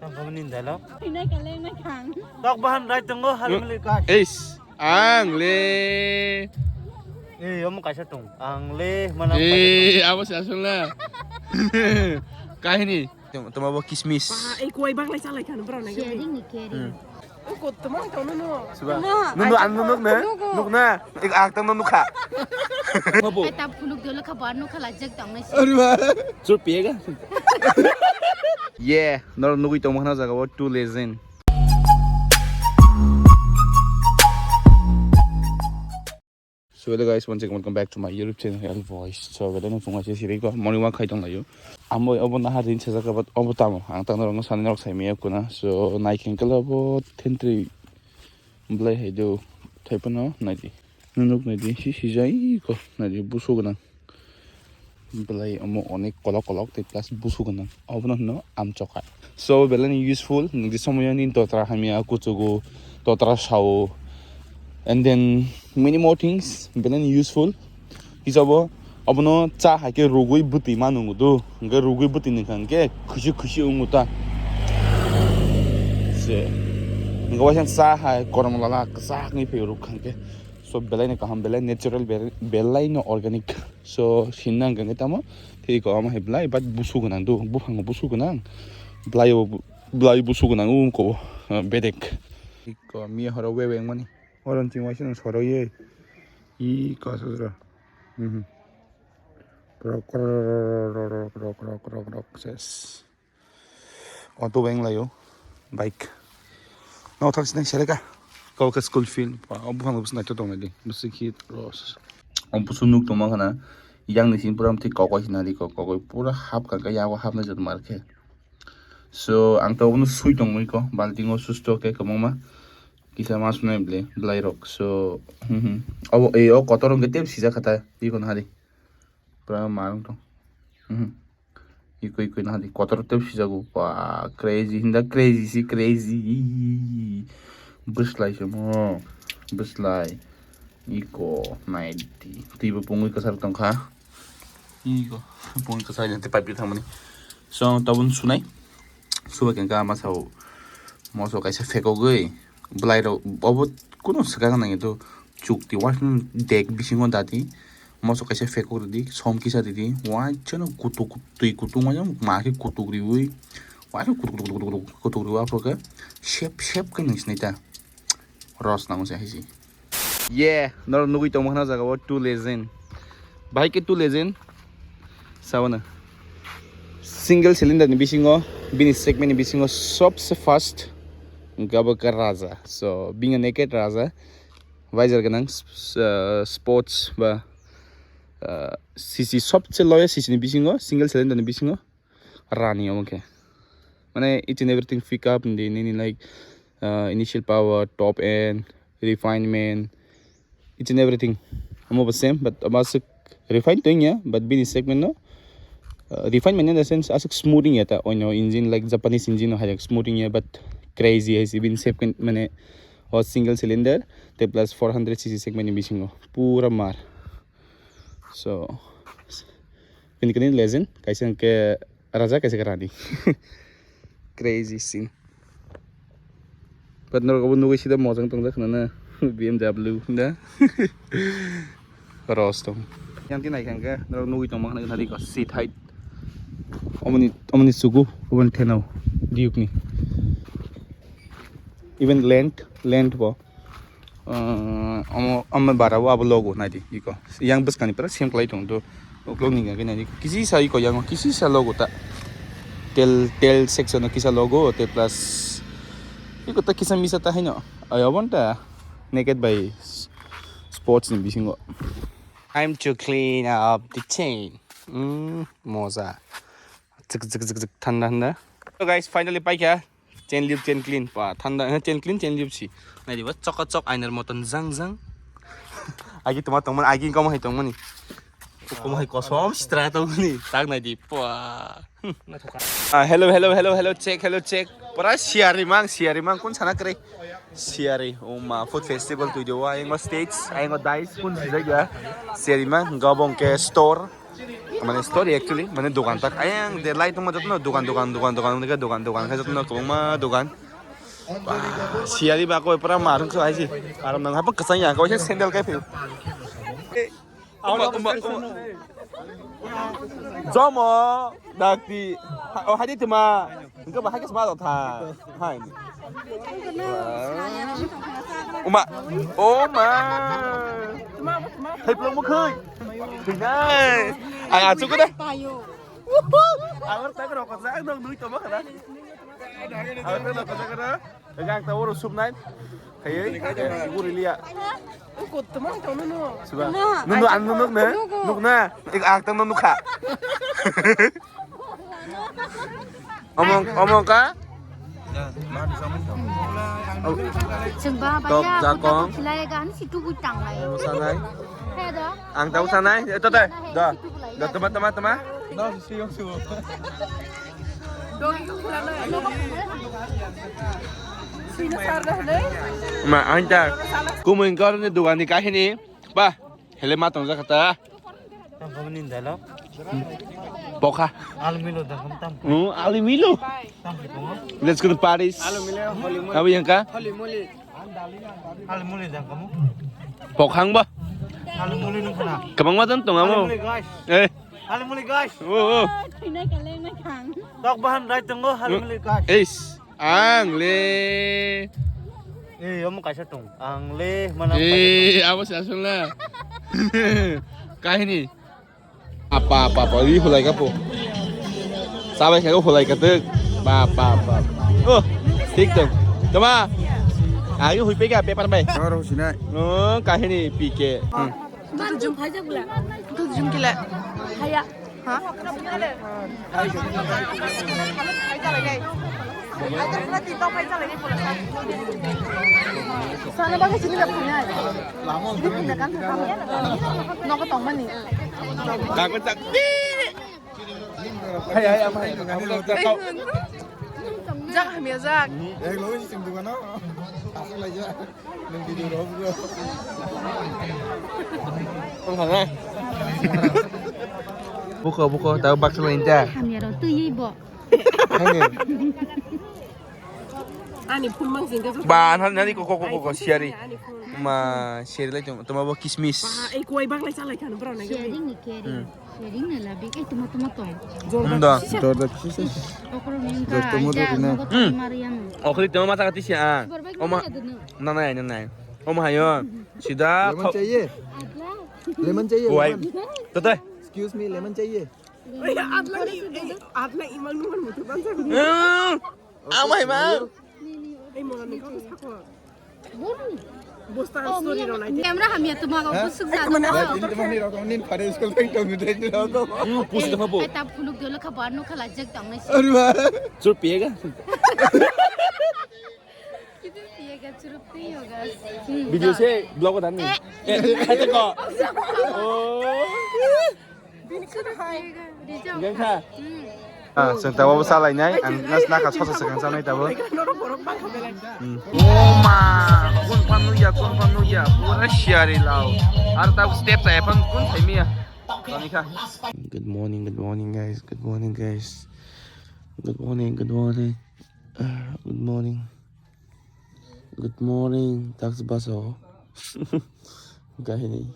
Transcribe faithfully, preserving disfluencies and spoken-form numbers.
Tang kami ni dalo. Tok bahan rai tenggo hari mili kas. Eish, ang le. Eh, omo kaisa tong. Ang le mana. Eh, apa sih asal lah? Kahini. Tuma bo kismis. Ei kuai bang lai chalai kan bro na. Sharing ni caring. Ko tuma tong no. Suba. Nunu an nunu na. Nuk na. Ik ak tang nunu kha. Ai tap khuluk dolo kha bar nukha lajak tong nai. Arwa. Chur piega. Yeah, nor nugui tong mana jaga o two legend. So hello guys, once again welcome back to my YouTube channel L Voice. So wele no phunga se siri ko morning walk khai tong layo. Amo obo na harin se jaga bat obo tamo ang tang rong sani rok sai me kuna. So nai ken kala bo tentri blai hai do thai pano nai di. Nunuk nai di si si jai ko nai di busu gana. Belai omo onek kolok kolok tei plus busu gwnang. Obono hino amchoka. So belai ni useful. Nwng je somoyo ni totra hamya kuchugo, totra sao. And then many more things belai ni useful. Kisa bo obono cha hai khe rugui bwtwi ma nwngo do. Hwnkhe rugui bwtwi nungkha hwnkhe khusi khusi wngo ta. Se. Hwnkhe waisa cha hai korom lala kwchak ni phai rukha hwnkhe. So belai ni kaham, belai natural, belai, belai no organic. So sinna hwnkha khe tamo thik o omo hai belai but busu gwnang do, buphang busu gwnang. Belai o belai busu gwnang o ko bedek. Iko mi horo we weng mani. Oron ching waisa nang soro ye. I ko soro. Mhm. Rok rok rok rok ses. Auto beng layo, bike. No thak sinai sereka. Kau ke school field, pa, o buphang bwswk naithok tong nai di. Bwswk hit ros. O busu nuk tongma khana, yang ni sini pura mthi kokoi sinai di, kokoi pura hap kaka yago hap na jat mar khe. So, ang to obono sui tong mui ko, balting o susto ke kwbangma. Kisa mas nai ble, belai rok. So, hmm, hmm. Obo, e, o kotor hwnkhe tep sijak kha ta, di kono hari. Pura marung tong. Hmm. Ikoi ikoi nahadi kotor tep sijago pa crazy hinda crazy si crazy. Bwslai se mo. Bwslai. Iko naidi. Twibo pungwi kwchar tongkha. Iko pungwi kwchar jante pipe thangmani. So tabun sunai. Suba kengka ama sao. Moso kaisa phekogwi. Bwlairok obo kunu swkang nangya to chukti wasing dek bisingo dati. Moso kaisa phekok ridi, som kisa ridi, waisano kutuk, twi kutung waisano ma khe kutuk riui, waisano kutuk, kutuk, kutuk, kutuk, kutuk riui, aphuru khe sep, sep khe nung sinai ta. Ros nango se haisi. Yeah, norok nugui tongma khna jaga o two legend. Bahai khe two legend. Sabana. Single cylinder ni bisingo, bini segment ni bisingo sobse fast. Gabo ka Raja. So, being a naked Raja. Visor gwnang, s-, s-, uh, sports ba, uh, C C sobse lowest C C ni bisingo, single cylinder ni bisingo rani omo khe. Mane each and everything pick up in the nini like, uh, initial power, top end, refinement, each and everything. Amo bo same, but amo aswk refine to wngya, but bini segment no, uh, refinement in the sense aswk smoothing ya ta, oino engine like Japanese engine no hayag smoothing ya, but crazy hai si bini segment mane o single cylinder te plus four hundred C C segment ni bisingo pura mar. So kini kini legend kaisa ke Raja kaisa ke Rani. Crazy scene. But norok obo nugui sida mojang tongjak khna na B M W da. Ros tong. Yang tin ai khang ke norok nugui tong ma khna na riko seat height. Omoni omoni sugu obon thenao Duke ni. Even length length bo. Uh, omo omo bara o abo logo nai di iko yang bwskang ni pura same kwlai tong do uklok ni hwnkhe nai di kisi sa iko yang kisi sa logo ta tel tel section o kisa logo te plus iko ta kisa misa ta haino ai obo ta naked by sports ni bisingo. Time to clean up the chain. Mm, moja. Chik chik chik chik thanda thanda. So guys, finally paikha. Chain lip, chain clean. Pa, thanda, eh, chain clean, chain lip si. Nai di ba, chok chok, ainar moton jang jang. Agi tuma tongmani, agi kamo hai tongmani. Kamo hai kosom sitra tongmani. Tak nai di, pa. Ah, hello, hello, hello, hello, check, hello, check. Pura siari mang, siari mang, kun sana kre? Siari, uma, food festival tu jo, ayang states, ayang dice, kun si jaga. Siari mang, gabong ke store. Mane story actually, mane dogan tak ayang de light tongma jotono dogan, dogan, dogan, dogan, dogan, dogan, dogan, khe jotono kwbangma dogan. Wah, siyari ba koi pura mar wngkha hai se. Aram nang hapa kwchang ya, koi se sandal kai phi. Uma, uma, uma. Jomo, dakti. Ha, oh, hadi tuma. Engka bahai kes ma tha. Hai. Uma. Oh ma. Hai pulang mukhai. Hai. Ai, achu ko da. Awar tak rokot sa, dong nui toma kana. Awar tak rokot sa kana. Ega ang tawar usub nai. Kayai, guri liya. Suba. Nunu ang nunu ne? Nuk na. Ik ang tang nunu kha. Omong, omong ka? Chwng ba Tok baya jakong. Khilai ga ni situ bu tang lai. Sanai. He do. Ang tau sanai. Eto te. Da. Da tama tama tama. Ma ang ta. Kumui kor ni dugan ni kahini. Ba. Hele ma tong jakata. Tang kamo ni dalo. Bokha. Alu milo da kam tam. Hmm, alu milo. Tam kamo. Let's go to Paris. Alu milo, holy moly. Abi yang ka? Holy moly. Alu muli jang kamu. Pokhang ba? Alu muli nung kana. Kabang ma dan tong amo. Alu muli, guys. Eh. Alu muli, guys. Oh, oh. Thinai kaleng nai khang. Tok bahan rai tongo, alu muli, guys. Is. Ang le. Eh, omo kaisa tong. Ang le, mana. Eh, abo sa sun la. Kahini. Apa, apa, apa, ri hulai ka po. Sabai ka hulai ka tek. Ba, ba, ba. Oh, thik to. Tama. Agi hui pe ka paper bai. Aro sinai. Oh, kahini P K. Hmm. Tutu jum khai jak bula. Tutu jum kila. Haya. Ha? Sana bagwi sini nggak punya. Ini punya kan? Nogo tongmani. Hai, hai, apa itu? Jak hamya jak. Eh, lo sing dukano. Asal aja. Nung video ro bro. Kung sana. Buko, buko, tahu bakso lain ta. Hamya ro tu yi bo. Ani phun mang sing ka. Ba, nan nani ko, ko, ko, ko, ko, siari. Ani phun. Ma, siari lai tong, toma bo kismis. Ba, ei koi bang lai chalai kan bro na. Sharing ni caring. Hmm. Sharing na labi, eh, toma, toma tong. Jorda. Hmm, da. Jorda kisi. Okoro ni ka, Jorda mo ja, dori na. Nogo tong mariam. Okri toma mata kati sia. Oma. Na, na, na, na. Oma hayo. Sida. Lemon chahiye? Lemon chahiye? Wai. Lemon? Tata. Excuse me, lemon chahiye? Ei, adla ni, ei, adla imang numan mutu bangsa. Hmm. Amai ma. Ei, mona ni kau sako. Bosta story ro nai. Camera hamya tuma ko busuk ja. Mane, ah, ini teman ni rokok ni pada school time tong ni rokok. Hmm, pusi ka bo. Ai, tap khunuk dolo kha bar no khala jak tang nai. Aduh. Sur piye ga? Kitu piye ga, churup twi yoga. Hmm. Video se blog dan ni. Eh. Eh, hai te ko. Oh. Geng kha. Ah, seng tabo bwsa lainai, ang nas nakha sosa sekang sanai tabo. Hmm. Oh ma, kun panu ya, kun panu ya, pura siari lao. Ar tabo step ta epan kun thaimi ya. Kami kha. Good morning, good morning guys, good morning guys. Good morning, good morning. Ah, good morning. Good morning, tax baso. Kahini.